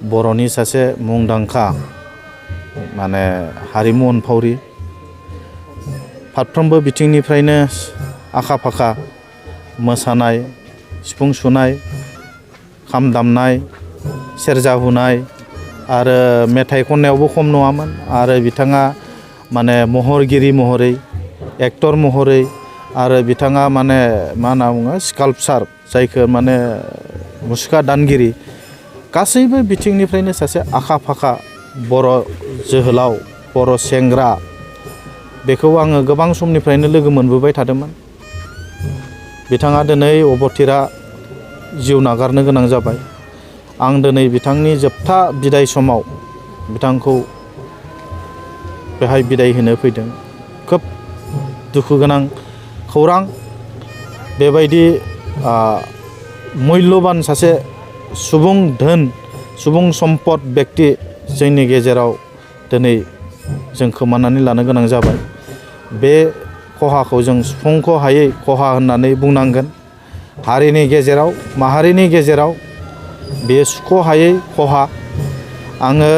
बर'नि सासे मुंदांखा माने हारिमु अनफावरि फारफ्रोमबो बिथिंनिफ्रायनो आखा फाखा मोसानाय सिफुं सुनाय खाम दामनाय सेरजा हुनाय आरो मेथाइ खननायावबो खम नङामोन आरो बिथाङा माने महरगिरि महरै एक्टर महरै आरो बिथाङा माने मा होनना बुङो स्काल्पचार जायखौ माने मुसुखा दानगिरि गासैबो बिथिंनिफ्रायनो सासे आखा फाखा बर' जोहोलाव बर' सेंग्रा बेखौ आङो गोबां समनिफ्रायनो लोगो मोनबोबाय थादोंमोन। बिथाङा दिनै अबथिरा जिउ नागारनो गोनां जाबाय। आं दिनै बिथांनि जोबथा बिदाय समाव बिथांखौ बेहाय बिदाय होनो फैदों। खोब दुखु गोनां खौरां बेबायदि मुल्यबान सासे सुबुं धोन सुबुं सम्पद व्यक्ति जोंनि गेजेराव दिनै जों खोमानानै लानो गोनां जाबाय। बे खहाखौ जों सुफुंख' हायै खहा होननानै बुंनांगोन। हारिनि गेजेराव माहारिनि गेजेराव बे सुख' हायै खहा। आङो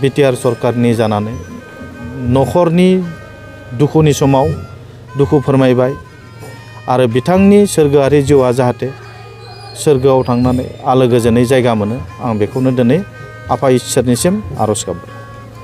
बिटिआर सरकारनि जानानै न'खरनि दुखुनि समाव दुखु फोरमायबाय आरो बिथांनि सोरगोआरि जिउआ जाहाथे सोरगोआव थांनानै आलो गोजोनै जायगा मोनो आं बेखौनो दिनै आफा इसोरनिसिम आर'ज गाबबाय।